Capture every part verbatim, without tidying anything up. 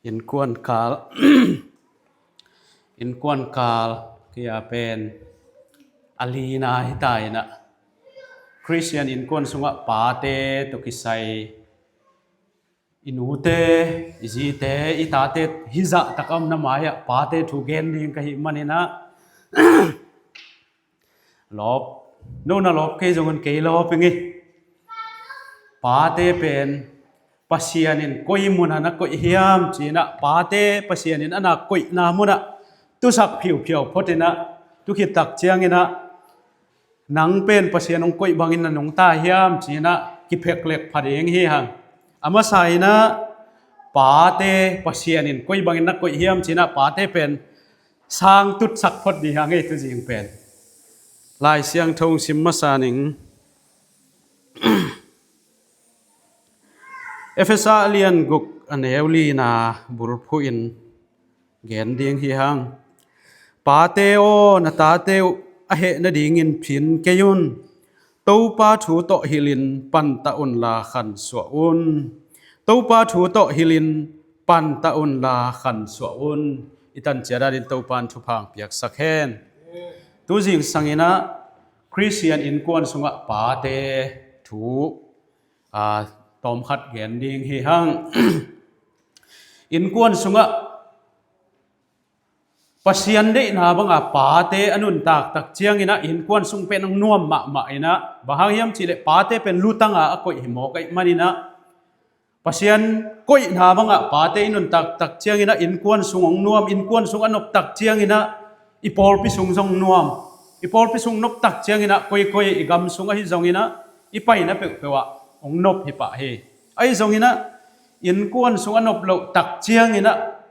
Innkuan kal, innkuan kal kia pen a lina hi ta inah, Khristian innkuan sungah pate tawh kisai i nute, i zite, i tate hizah tak a omna mai-ah pate thu gen ding ka hih maninah, lawp, no na lawp kei zongun kei lawp ing i. Pate pen Pasian in koi munah na koih hiam cinah, pate Pasian in a na koihna munah tusak phiuphiau photinah, tukhit tak cianginah, nang pen Pasian hong koih bangin na nungta hiam cinah kipheklek pha ding hi hang. A masa inah pate Pasian in koi bangin na koih hiam cinah pate pen sang tutsak phot ding hang ei, tuzing pen. Lai Siangtho sim masa ning. Efesa lian guk a neu lina bulphuh in gen ding hi hang. Pate aw, na tate uh a heh nadingin phin kei un. Topa thu tawh hilhin pantah unla khansuah un. Topa thu tawh hilhin pantah unla khansuah un. I tancia danin Topa in thupha piaksak hen. Tuzing sanginah Khristian innkuan sungah pate thu, aa, tawmkhat gen ding hi hang. Innkuan sungah Pasian deihna banga pate a nuntak tak cianginah innkuan sung pen hong nuam mahmah inah, bang hang hiam cihleh pate pen lutanga a koih hi mawk ahih maninah, Pasian koihna bangah pate i nuntak tak cianginah innkuan sung hong nuam, innkuan sung a nop tak cianginah i pawlpi sung zong nuam. I pawlpi sung nop tak cianginah koikoi i gam sung ahi zonginah i paina peuhpeuhah hong nop hi pah hi. Ahi zonginah innkuan sung a nop loh tak cianginah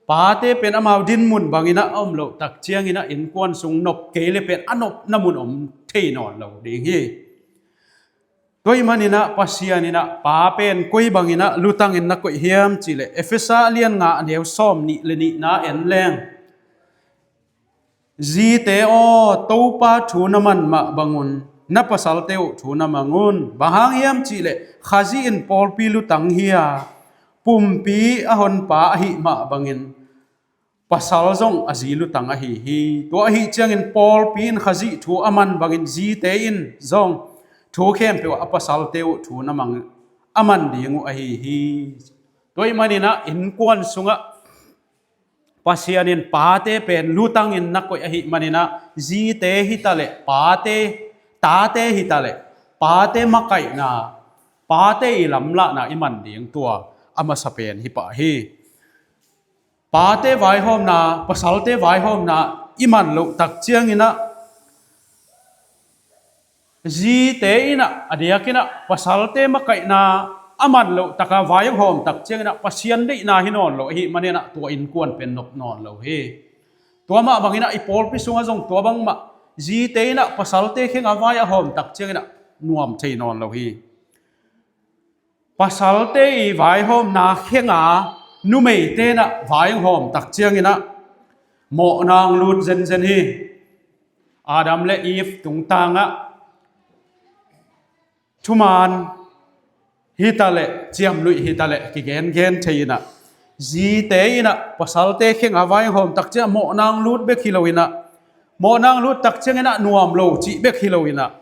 pate pen amau dinmun banginah a om loh tak cianginah innkuan sung nop kei le pen a nopna mun om thei nawn lo ding hi. Tua ahih maninah Pasian inah pa pen koi banginah lutangin na koih hiam cihleh Efesa lian nga a neu sawm nih le nihna en leng. Zite aw, Topa thu na man mah bangun na pasalte uh thu na mang un. Bang hang hiam cihleh Khazih in pawlpi lutang hi a, pumpi a honpa ahih mah bangin pasal zong a zi lutang ahi hi. Tua ahi ciangin pawlpi in Khazih thu a man bangin zite in zong thu khempeuh a pasalte uh thu na mang, a man ding uh ahi hi. Tua ahih maninah innkuan sungah Pasian in pate pen lutangin na koih ahih maninah zite hitaleh pate, tate hitaleh pate makaihna, pate i lamlahna i man ding tua a masa pen hi pah hi. Pate vaihawmna, pasalte vaihawmna i man loh tak cianginah, zite inah a diakinah pasalte makaihna a man loh taka vai hong hawm tak cianginah Pasian deihna hi nawn lo ahih maninah tua innkuan pen nop nawn lo hi. Tua mah banginah i pawlpi sungah zong tua bangmah zite inah pasalte khenga vai a hawm tak cianginah nuam thei nawn lo hi. Pasalte i vaihawmna khenga numeite inah vai hong hawm tak cianginah mawhnang lut zenzen hi. Adam le Eve tungtangah thuman hitaleh ciamnuih hitaleh kigengen thei inah, zite inah pasalte khenga vai hong hawm tak ciang mawhnang lut bek hi lo inah, mawhnang lut tak cianginah nuam lo cih bek hi lo inah,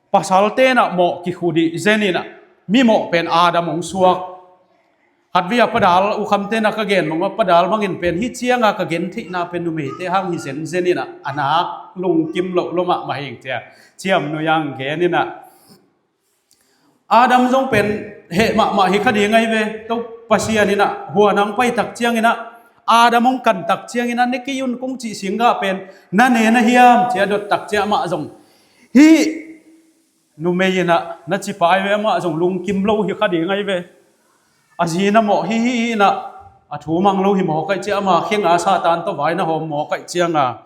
pasalte inah mawh kikhudih zen inah, mi mawh pen Adam hong suak. Khatvei a padal ukhamte na ka gen mawh a padal bangin pen hih cianga ka gen theihna pen numeite hang hi zenzen inah, a nak lungkim loh lo mahmah hing cia ciamnuih hang gen inah, Adam zong pen heh mahmah hi kha ding ahi ve. Topa Pasian inah huan hong pai tak cianginah, Adam hong kan tak cianginah, ne kei un kong cih singgah pen na ne na hiam cia dot tak ciang amah zong hih numei inah na ci pah ahi ve, amah zong lungkim lo hi kha ding ahi ve. A zi na mawh hi hi inah, a thu mang lo hi mawk ahih ciang ama khenga Satan tawh vai na hawm mawk ahih cianga,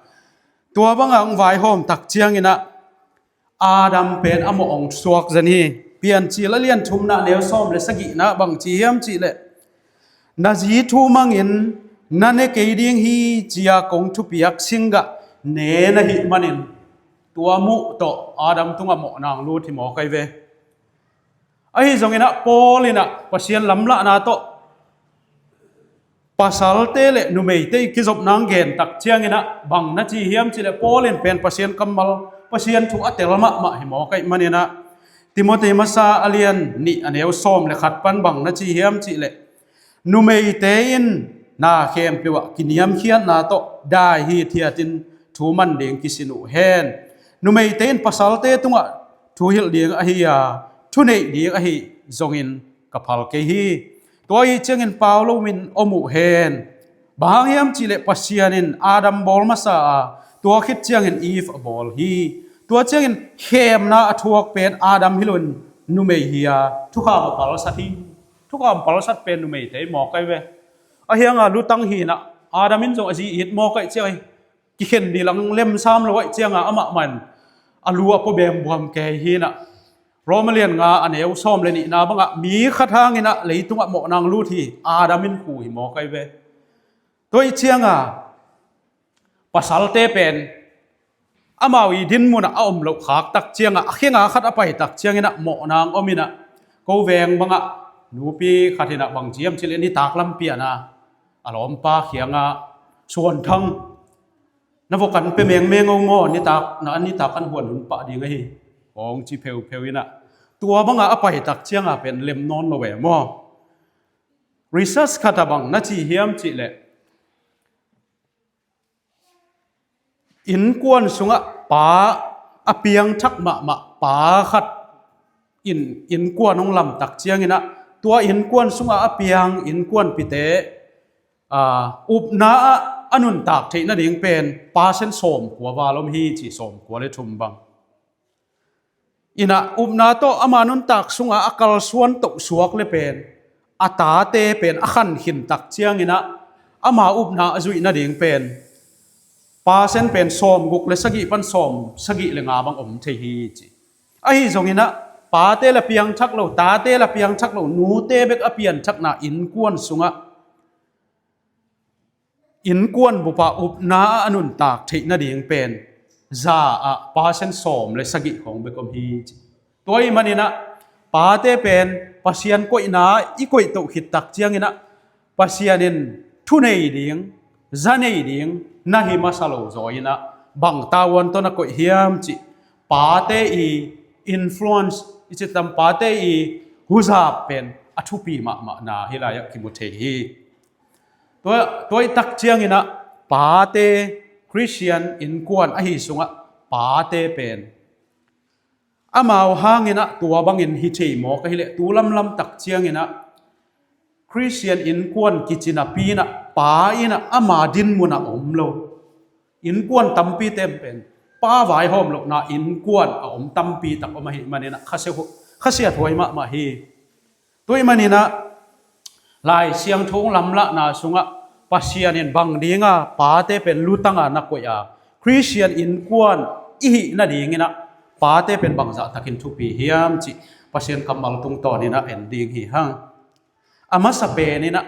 tua banga hong vai hawm tak cianginah Adam pen a mawh hong suak zen hi. Piancil a lian thumna neu sawm le sagihna bang ci hiam cihleh, na zi thu mangin na ne kei ding hi cia kong thupiak singgah ne na hih manin, tua muh tawh Adam tungah mawhnang lut hi mawk ahi ve. Ahi zonginah Paul inah Pasian lamlahna tawh Pasalte le numeite i kizopna hong gen tak ciangin ah bang na ci hiam cih leh Paul in pen Pasian kammal, Pasian thu a tel mahmah hi mawk ahih manin ah Timothy masa a lian nih a neu sawm le khat pan bang na ci hiam cih leh numeite in na khempeuh ah kiniamkhiatna tawh dai hithiatin thu man ding kisin uh hen. Numeite in pasalte tungah thu hilh ding ahi a, thu neih ding ahi zongin ka phal kei hi. Tua ahih ciangin pau loin om uh hen. Bang hang hiam cih leh Pasian in Adam bawl masa a, tua khit ciangin Eve a bawl hi. Tua ciangin khemna a thuak pen Adam hi loin numei hi a, thukham a palsat hi. Thukham palsat pen numeite mawk ahi ve. Ahi hang a lutang hi in ah Adam in zong a zi it mawk ahih ciang hi. Kikhen ding lang lemsam lo ahih ciang a amah mah in a lu a pua bembuam kei hi in ah Roma lian nga a neu sawm le nihna bangah mi khat hangin ah leitungah mawhna hong lut hi. Adam in khu hi mawk ahi ve. Tua ahih ciang a pasalte pen amau i dinmun ah a om loh khak tak ciang a, a khenga khat a pai tak ciangin ah mawhna hong om in ah, ko veng bangah nupi khat in ah bang ci hiam cih leh nitak lampi ah na a lawmpa kiangah, "Suanthang, na vok kan pia mengmeng o maw, nitak na an nitak kan huan hun pah ding ahi," hong ci pheupheu in ah, tua bangah a pai tak ciang a pen lem nawn lo ve maw. Research khat ah bang na ci hiam cih leh innkuan sungah pa a piangthak mahmah pa khat in innkuan hong lam tak ciangin ah, tua innkuan sungah a piang innkuanpihte, aa, upna ah a nuntak theih nading pen percent sawmkua val om hi ci, sawmkua le thum bang. In ah upna tawh ama nuntak sungah a kalsuan toh suak le pen a tate pen a khan khin tak ciangin ah ama upna a zuih nading pen percent pen sawmguk le sagih pan sawmsagih le nga bang om thei hi ci. Ahi zongin ah pate la piangthak lo, tate la piangthak lo, nute bek a pianthakna innkuan sungah innkuan bup ah upna ah a nuntak theih nading pen za ah percent sawm le sagih khawng bek om hi ci. Tua ahih manin ah pate pen Pasian koihna i koih toh khit tak ciangin ah Pasian in thu nei ding, za nei ding na hi masa lo zaw in ah bang tavuan tawh na koih hiam cih pate i influence i cih tam, pate i huzap pen a thupi mahmahna hih lai-ah kimu thei hi. Tua, tua ahih tak ciangin ah pate Khristian innkuan ahi sungah pate pen amau hangin ah tua bangin hi thei mawk ahih leh tu lamlam tak ciangin ah Khristian innkuan kici napi in ah pa in ah ama dinmun ah om lo. Innkuan tampi ten pen pa vaihawm lohna innkuan a om tampi tak om ahih manin ah khasia hu-, khasiathuai mahmah hi. Tua ahih manin ah Lai Siangtho lamlahna sungah Pasian in bang dinga pate pen lutanga na koih a, Khristian innkuan i hih nadingin ah pate pen bangzah takin thupi hiam cih Pasian kammal tungtawnin ah en ding hi hang. A masa pen in ah,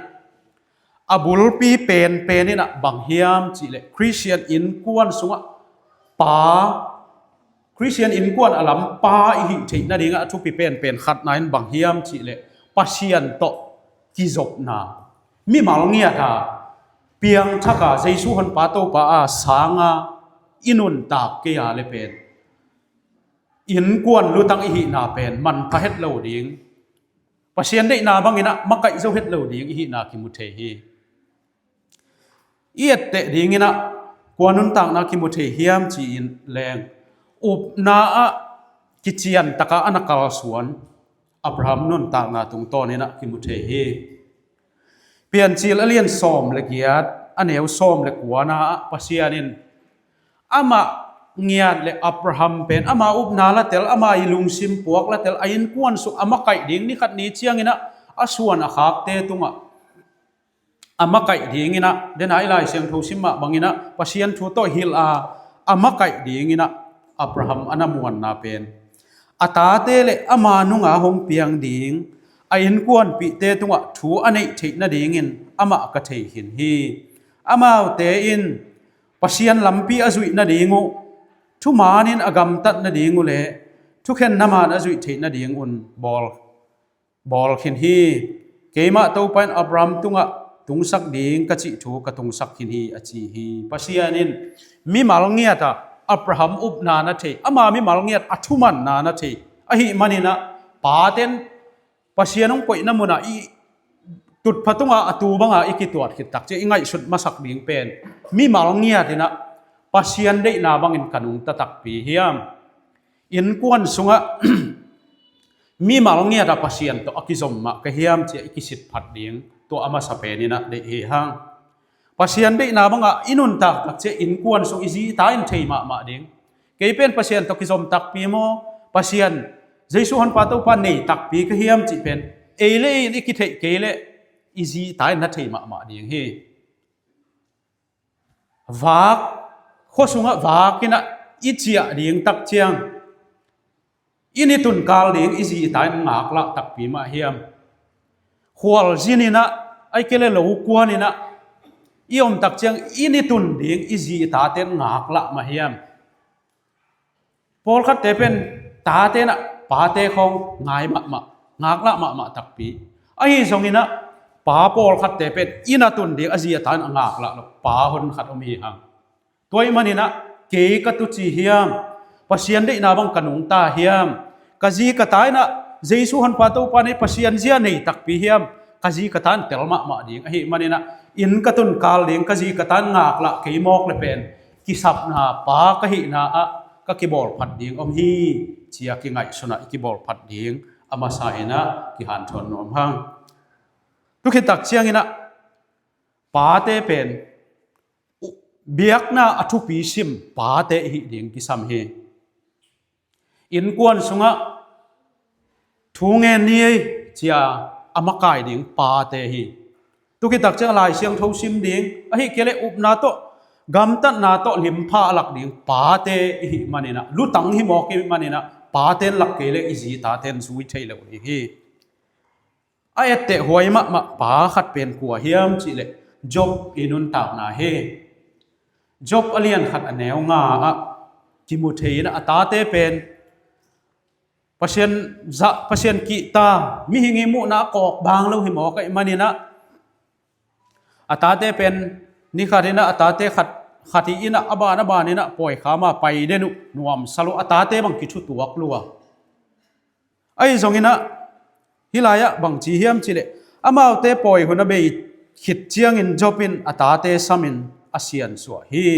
a bulpi penpen in ah bang hiam cih leh Khristian innkuan sungah pa, Khristian innkuan a lam pa i hih theih nadingah a thupi penpen khatna in bang hiam cih leh Pasian tawh kizopna, mimal ngiat a, piangthak a, Jesu honpa Topa a sanga i nuntak kei a le pen innkuan lutang i hihna pen manpha het lo ding, Pasian deihna bangin ah makaih zo het lo ding i hihna kimu thei hi. I etteh dingin ah kua nuntakna kimu thei hiam ci-in leng, upna ah kician taka a na kalsuan Abraham nuntakna tungtawnin ah kimu thei hi. Piancil a lian sawm le giat, a neu sawm le kuana ah Pasian in amah ngiat le Abraham pen ama upna la tel, ama i lungsim puak la tel, a innkuan sung a makaih ding, ni khat ni ciangin ah a suan a khakte tungah a makaih dingin ah, dena i Lai Siangtho sim mah bangin ah Pasian thu tawh hilh a, a makaih dingin ah Abraham a na muanna pen, a tate le ama nunga hong piang ding a innkuanpihte tungah thu a neih theih nadingin amah ka thei khin hi. Amaute in Pasian lampi a zuih nading uh, thumanin a gamtat nading uh le thukhenna man a zuih theih nading un bawl, bawl khin hi. Keimah Topa in Abraham tungah tungsak ding ka cih thu ka tungsak khin hi, a ci hi. Pasian in mimal ngiat ah Abraham upna na thei, ama mimal ngiat a thumanna na thei ahih manin ah, paten Pasian hong koihna munah i tutpha tunga a tu banga i kituat khit tak ciang i ngaihsut masak ding pen, mimal ngiat in ah Pasian deihna bangin ka nungta takpi hiam? Innkuan sungah mimal ngiat ah Pasian tawh a kizom mah ka hiam, ci-a i kisit phat ding tua a masa pen in ah deih hi hang. Pasian deihna bangah i nuntak tak ciang innkuan sung i zi i ta in thei mahmah ding. Kei pen Pasian tawh kizom takpi maw? Pasian, Jesu Honpa Topa nei takpi ka hiam, cih pen ei le ei in i kitheih kei leh i zi i ta in na thei mahmah ding hi. Vak, khua sungah vak in ah i ciah ding tak ciang, i ni tun kal ding i zi i ta in ngaklah takpi mah hiam? Khualzin in ah, ahih kei leh lo kuan in ah i om tak ciang, i ni tun ding i zi i tate in ngaklah mah hiam? Pawlkhatte pen tate in ah pate khawng ngai mahmah, ngaklah mahmah takpi. Ahi zongin ah pa pawlkhatte pen i na tun ding a zi a ta in a ngaklah lo pa honkhat om hi hang. Tua ahih manin ah kei ka tu ci hiam? Pasian deihna bang ka nungta hiam? Ka zi ka ta in ah Jesu Honpa Topa nei, Pasian zia nei takpi hiam? Ka zi ka ta in tel mahmah ding. Ahih manin ah inn ka tun kal ding, ka zi ka ta in ngaklah kei mawk le pen kisapna pa ka hihna ah ka kibawlphat ding om hi, ci-a kingaihsun ah i kibawlphat ding a masa in ah kihanthawn nuam hang. Tu khit tak ciangin ah pate pen biakna a thupi sim pate i hih ding kisam hi. Innkuan sungah thu ngen ni ei, ci-a a makai ding pate hi. Tu khit tak ciang Lai Siangtho sim ding, ahih kei leh upna tawh, gamtatna tawh limpha a lak ding pate i hih manin ah, lutang hi mawk i hih manin ah, pate in lak kei leh i zi i tate in zui thei lo ding hi. A etteh huai mahmah pa khat pen kua hiam cih leh Job i nuntakna hi. Job a lian khat a neu nga ah kimu thei in ah a tate pen Pasian zah, Pasian kihta, mihing i muhna a kawk bang lo hi mawk ahih manin ah, a tate pen ni khat in ah a tate khat, khat hi in ah a ban a ban in ah pawi kham a pai den uh, nuamsa lo, a tate bang kithutuak lua. Ahi zongin ah hih lai-ah bang ci hiam cih leh, amaute pawi hun a bei khit ciangin Job in a tate samin a siansuah hi.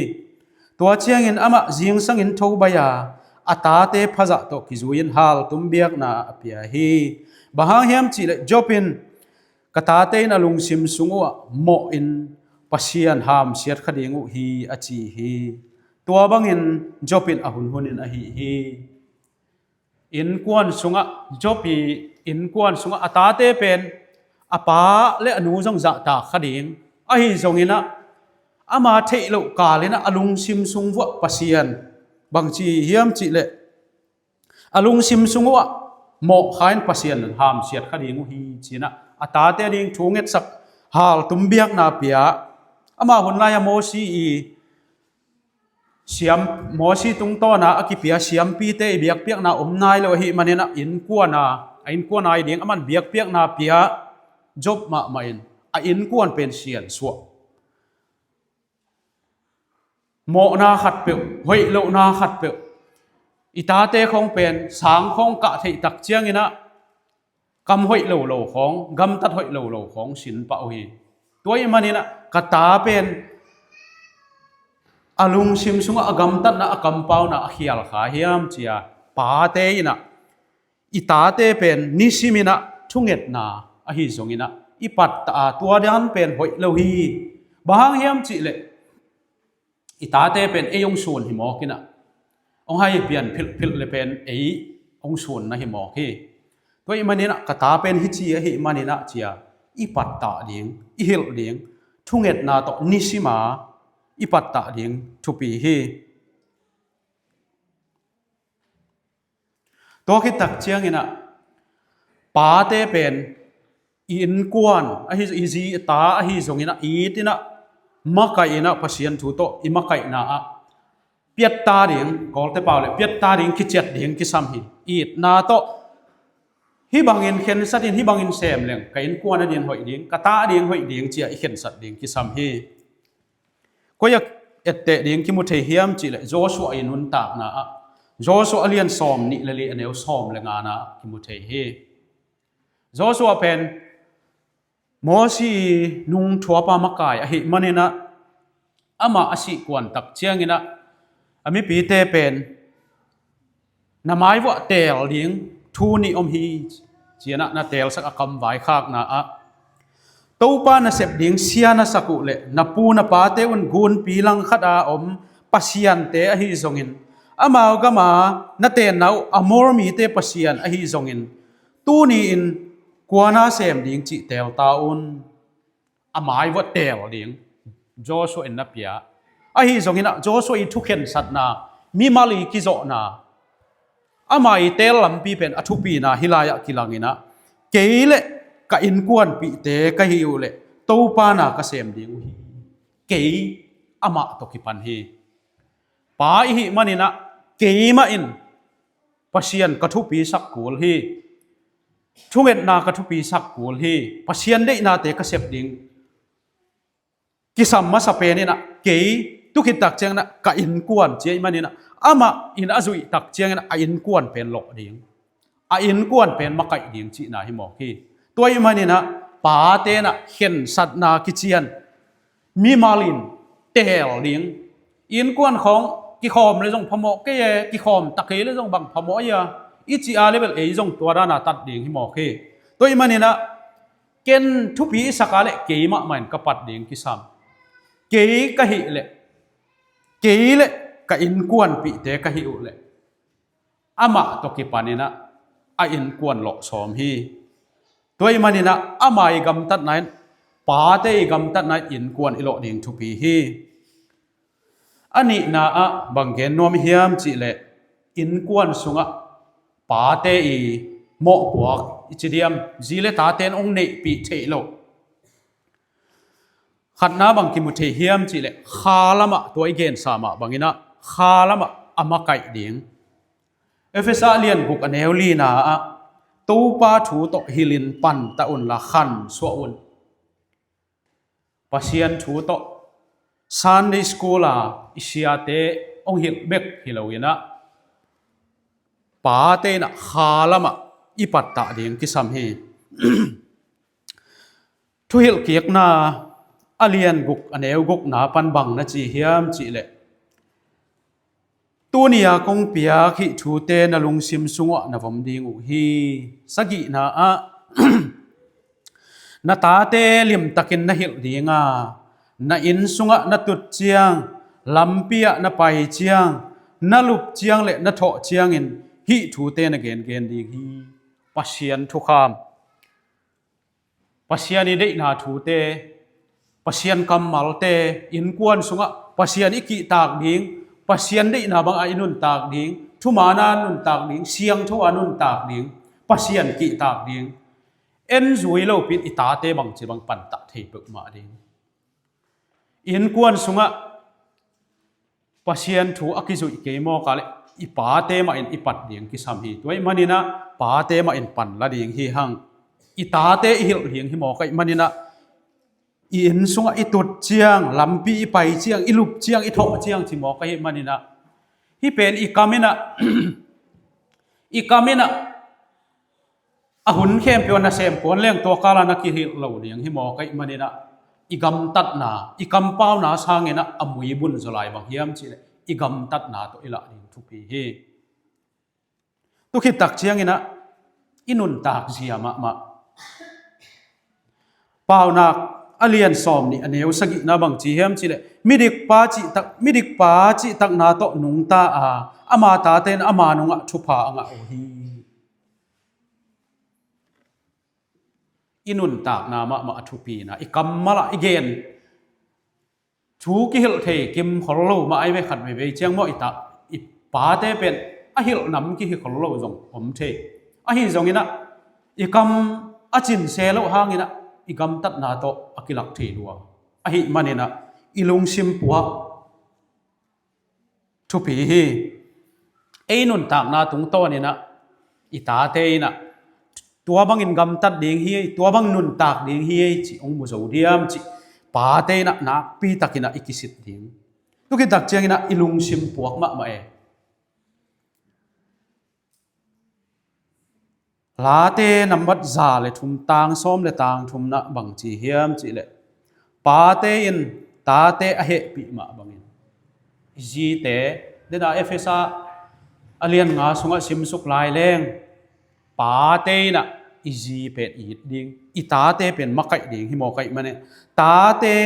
Tua ciangin amah zingsangin tho baih a, a tate phazah tawh kizui-in haltum biakna a pia hi. Bang hang hiam cih leh Job in, ka tate in a lungsim sung uhah mawhin Pasian hamsiat kha ding uh hi, a ci hi. Tua bangin Job in a hunhunin a hih hi. Innkuan sungah, Job i innkuan sungah a tate pen a pa le a nu zong zahtak kha ding. Ahi zongin ah ama theih loh kal in ah a lungsim sung vuah Pasian bang ci hiam cih leh, a lungsim sung uhah mawh kha in Pasian hamsiat kha ding uh hi, ci-in ah a tate a ding thu ngetsak haltum biakna pia. Ama hun lai-a Mosi i siam, Mosi tungtawna a kipia siampite i biakpiakna om nai lo ahih manin ah innkuan a, a innkuan a i ding aman biakpiakna pia. Job mahmah in a innkuan pen siansuah. Mawhna khatpeuh, hoih lohna khatpeuh, i tate khawng pen sang khawng kah theih tak ciangin ah kam hoih lo lo khawng, gamtat hoih lo lo khawng sin pah uh hi. Tua ahih manin ah ka ta pen a lungsim sungah a gamtatna, a kampauna a khial kha hiam, ci-a pate in ah i tate pen nisim in ah thungetna ahi zongin ah i pattah a, tua dan pen hoih lo hi. Bang hang hiam cih leh, i tate pen ei hong sun hi mawk in ah, hong hai pian philhphilh le pen ei hong sunna hi mawk hi. Tua ahih manin ah ka ta pen hici ahih manin ah, ci-a i pattah ding, i hilh ding, thungetna tawh nisim a i pattah ding thupi hi. Tua khit tak ciangin ah pate pen i innkuan ahi, i zi i ta ahi zongin ah it in ah, makaih in ah, Pasian thu tawh i makaihna ah piatta ding, Kawlte pau le piatta ding, kiciat ding kisam hi. Itna tawh Hih bangin khensat in, hih bangin sem leng ka innkuan a ding hoih ding, ka ta a ding hoih ding ci-a i khensat ding kisam hi. Koi-ah etteh ding kimu thei hiam cih leh Joshua i nuntakna ah, Joshua a lian sawm nih le li, a neu sawm le ngana ah kimu thei hi. Joshua pen Mosi nungthuapa makai ahih manin ah, amah a sih kuan tak ciangin ah, a mipite pen na maivuah teel ding thu nih om hi, ci-in ah na teelsak a kam vaikhakna ah, Topa nasep ding sia na sak uh leh na pu na pate un gunpi langkhat a om pasiante ahi zongin, amau gama na tenna uh Amor mite pasian ahi zongin, tuni-in kua na sem ding cih teel ta un. A maivuah teel ding Joshua in na pia. Ahi zongin ah Joshua i thukhensatna, mimal i kizawhna, ama i teel lampi pen a thupina hih lai-ah kilangin ah, kei le ka innkuanpihte ka hih uh leh Topa na ka sem ding uh hi. Kei amah tawh kipan hi. Pa i hih manin ah, keimah in Pasian ka thupi sak kul hi. Thungetna ka thupi sak kul hi. Pasian deihnate ka sep ding kisam masa pen in ah, kei tu khit tak ciangin ah ka innkuan ci ahih manin ah, amah in a zuih tak ciangin ah a innkuan pen lawh ding, a innkuan pen makaih ding cihna hi mawk hi. Tua ahih manin ah pate in ah khensatna kician, mimal in teel ding. Innkuan khawng kikhawm le zong phamawh kei e, kikhawm ta kei le zong bang phamawh a, i cih a leh bel ei zong tua dan a tat ding hi mawk hi. Tua ahih manin ah ken thupi i sak a leh keimah mah in ka pat ding kisam. Kei ka hih leh, kei le ka innkuanpihte ka hih uh leh, amah tawh kipan in ah a innkuan lawh sawm hi. Tua ahih manin ah ama i gamtatna in, pate i gamtatna in innkuan i lawh ding thupi hi. A nihna ah bang gen nuam hiam cih leh, innkuan sungah pate i mawhpuak i ci diam, zi le tate in hong neihpih theih loh. Khatna bang kimu thei hiam cih leh, kha lamah, tua i gensa mah bangin ah kha lamah a makaih ding. Efesa lian guk a neu lina ah, Topa thu tawh hilhin panta unla khansuah un. Pasian thu tawh Sunday school a i siate hong hilh bek hi loin ah, pate in ah kha lamah i pattah ding kisam hi. Thuhilhkikna a lian guk a neu gukna pan bang na ci hiam cih leh, tuni a kong piak hih thute na lungsim sungah na vom ding uh hi. Sagihna ah, na tate limtakin na hilh ding a, na inn sungah na tut ciang, lampi ah na pai ciang, na lup ciang le na thawh ciangin hih thute na gengen ding hi. Pasian thukham, Pasian i deihna thute, Pasian kammalte, innkuan sungah Pasian i kihtak ding, Pasian deihna bangah i nuntak ding, thumaana nuntak ding, siangtho a nuntak ding, Pasian kihtak ding. En zui lopi-in i tate bangci bang pantah thei peuhmah ding. Innkuan sungah Pasian thu a kizuih kei mawk a leh, i pate mah in i pat ding kisam hi. Tua ahih manin ah pate mah in pan la ding hi hang. I tate i hilh ding hi mawk ahih manin ah, i inn sungah i tut ciang, lampi i pai ciang, i lup ciang, i thawh ciang ci mawk ahih manin ah, hih pen i kam in ah, i kam in ah, a hun khempeuh a nasem kuan leng tua kal a na kihilh lo ding hi mawk ahih manin ah, i gamtatna, i kampauna sangin ah a muibun zaw lai bang hiam cih leh, i gamtatna tawh i lah ding thupi hi. Tu khit tak ciangin ah i nuntak zia mahmah. Paunak a lian sawm nih a neu sagihna bang ci hiam cih leh, midik pa cihtak, midik pa cihtakna tawh nungta a, ama tate in ama nungah thupha a ngah uh hi. I nuntakna mahmah a thupina, i kammal ah i gen thu kihilh thei kim khol lo mah ahi ve. Khat veivei ciang maw, i ta, i pate pen a hilh nam kihi khol lo zong om thei. Ahi zongin ah, i kam a cin se loh hangin ah, i gamtatna tawh a kilak thei lua. Ahih manin ah, i lungsim puak thupi hi. Ei nuntakna tungtawnin ah, i tate in ah tua bangin gamtat ding hi, tua bang nuntak ding hi, ci hong mu zo diam ci. Pate in ah nakpi takin ah i kisit ding. Tu khit tak ciangin ah i lungsim puak mahmah e. Late nambat za le thum, tang sawm le tang thumna bang ci hiam cih leh, pate in tate a hehpih mah bangin i zite, dena Efesa a lian nga sungah simsuk lai leng, pate in ah i zi pen it ding, i tate pen makaih ding hi maw, kaih mane. Tate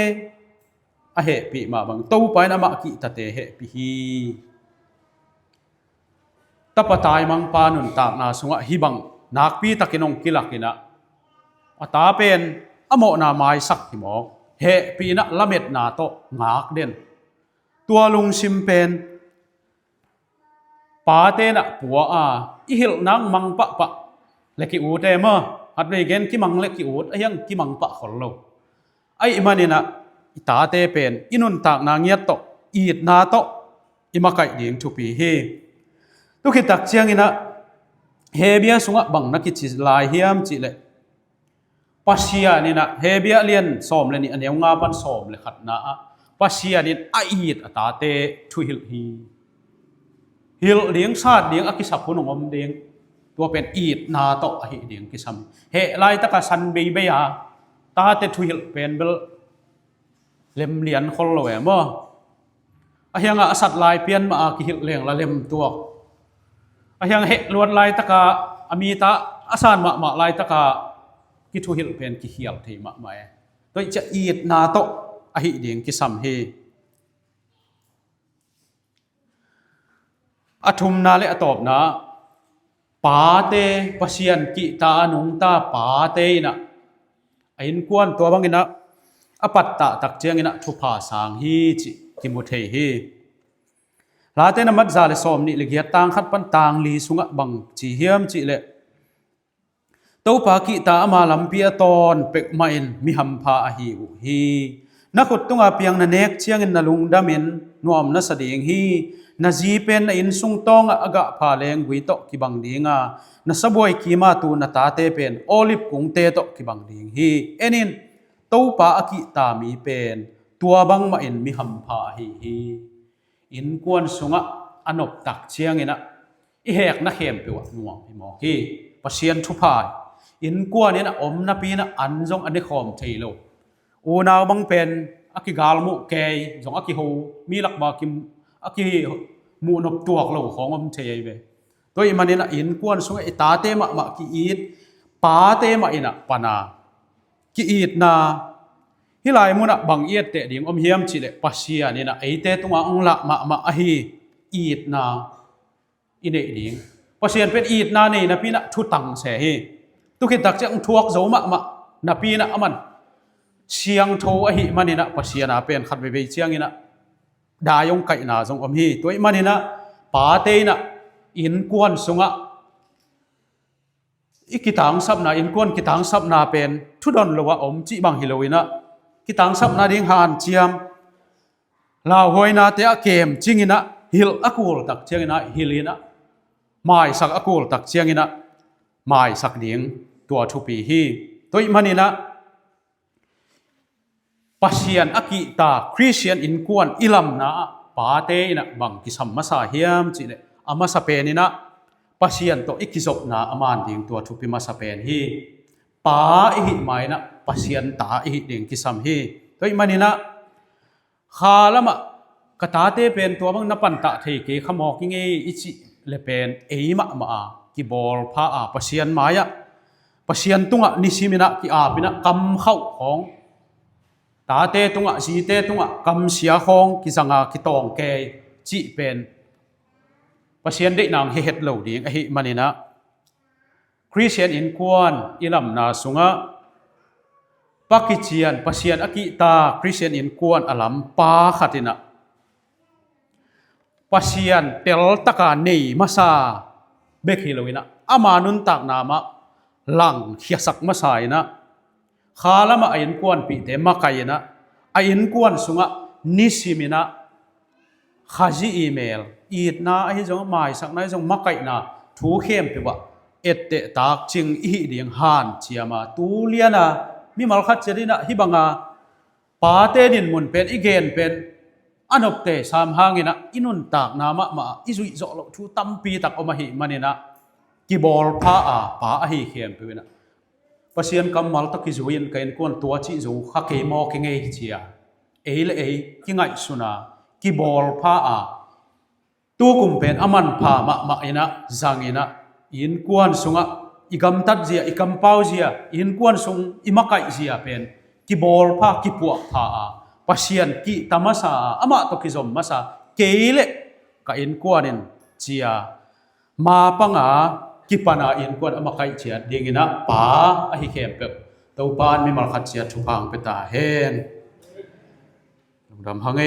a hehpih mah bang Topa in amah kihtate hehpih hi. Tapa taimangpa nuntakna sungah hih bang nakpi takin hong kilakin ah, a ta pen a mawhna maisak hi mawk, hehpihna lametna tawh ngak den. Tua lungsim pen pate in ah pua a, i hilh nang mang pahpah le ki-ut e maw. Khatvei gen, kimang le ki-ut, ahi hang kimang pah khol lo. Ahih manin ah i tate pen i nuntakna ngiat tawh, i itna tawh i makaih ding thupi hi. Tu khit tak ciangin ah Hebru sungah bang na kici lai hiam cih leh, Pasian in ah, Hebru lian sawm le nih, a neu nga pan sawm le khatna ah, Pasian in a it a tate thuhilh hi. Hilh ding, sat ding, a kisap hun hong om ding. Tua pen itna tawh ahi ding kisam. Heh laitaka san beibei a tate thuhilh pen bel lemlian khol lo e maw. Ahi hang a sat lai pian mah a kihilh leng la lem tuak. Ahi hang heh luat laitaka, a mita a san mahmah laitaka kithuhilh pen kikhial thei mahmah e. Tua ahih ciang itna tawh ahi ding kisam hi. A thumna le a tawpna, pate, Pasian kihta a nungta pate in ah a innkuan tua bangin ah a pattah tak ciangin ah thupha sang hi cih kimu thei hi. Late nambat za le sawm nih le giat, tang khat pan tang li sungah bang ci hiam cih leh, Topa kihta ama lampi a tawn pek mahin mi hampha ahi uh hi. Na khut tunga piang na nek ciangin na lungdamin nuam na sa ding hi. Na zi pen na innsung tawngah a gahpha lenggui tawh kibang dinga, na sabuai kima tu na tate pen olive kungte tawh kibang ding hi. En in, Topa a kihta mi pen tua bangmahin mi hampha ahi hi. Innkuan sungah a noptak ciangin ah i hekna khempeuh ah nuam hi mawk hi. Pasian thupha hi. Innkuan in ah om napi in ah an zong a nekhawm thei lo. Unau bang pen a kigalmuh kei, zong a kiho, mi lakma kim a kimuh nop tuak lo khawng om thei ahi ve. Tua ahih manin ah innkuan sungah i tate mahmah ki-it, pate mah in ah pana ki-itna. Hih lai munah bang i etteh ding om hiam cih leh, Pasian in ah eite tungah hong lah mahmah ahi itna i neih ding. Pasian pen itna nei napi in ah thutang se hi. Tu khit tak ciang thuak zo mahmah napi in ah aman siangtho ahih manin ah Pasian a pen khat veivei ciangin ah dai hong kaihna zong om hi. Tua ahih manin ah pate in ah innkuan sungah i kitangsapna, innkuan kitangsapna pen thudon lo a om cih bang hi lo in ah, kitangsapna ding hanciam, lauhuainate a kemcing in ah, hilh a kul tak ciangin ah hilh in ah, maisak a kul tak ciangin ah maisak ding, tua thupi hi. Tua ahih manin ah Pasian a kihta Khristian innkuan i lamna ah pate in ah bang kisam masa hiam cih leh, a masa pen in ah Pasian tawh i kizopna a man ding, tua thupi masa pen hi. Pa i hih ma in ah Pasian ta i hih ding kisam hi. Tua ahih manin ah kha lamah ka tate pen tua bang na pantah thei kei kha mawk i ngei i cih le pen ei mahmah a kibawlpha a Pasian mai-ah, Pasian tungah nisim in ah ki-ap in ah kamkhauh khawng, tate tungah, zite tungah kamsia khawng kizanga kitawng kei cih pen Pasian deihna hong hi het lo ding ahih manin ah, Khristian innkuan i lamna sungah pa kician, Pasian a kihta Khristian innkuan a lam pa khat in ah Pasian teltaka nei masa bek hi lo in ah, ama nuntakna mah langkhiasak masa in ah, kha lamah a innkuanpihte makaih in ah, a innkuan sungah nisim in ah Khazih i mel, itna ahi zong, maisakna ahi zong, makaihna thu khempeuh ah etteh takcing i hih ding hanciam a, tu liana mimal khat ciat inah hih banga pate dinmun pen i gen pen a nopte sam hanginah i nuntakna mahmah ah i zuih zawh loh thu tampi tak om ahih maninah kibawlpha a pa ahi khempeuh inah Pasian kammal tawh kizui in ka innkuan tua cih zo kha kei maw kingei cia ei le ei kingaihsun a kibawlpha a tukum pen a manpha mahmah inah zang inah i innkuan sungah i gamtat zia, i kampau zia, i innkuan sung i makaih zia pen kibawlpha kipuahpha a Pasian kihta masa a amah tawh kizom masa kei le ka innkuan in cia mapanga kipana innkuan a makaih ciat dinginah pa ahi khempeuh Topa in mimal khat ciat thupha hong pia ta hen. Lungdam hang e.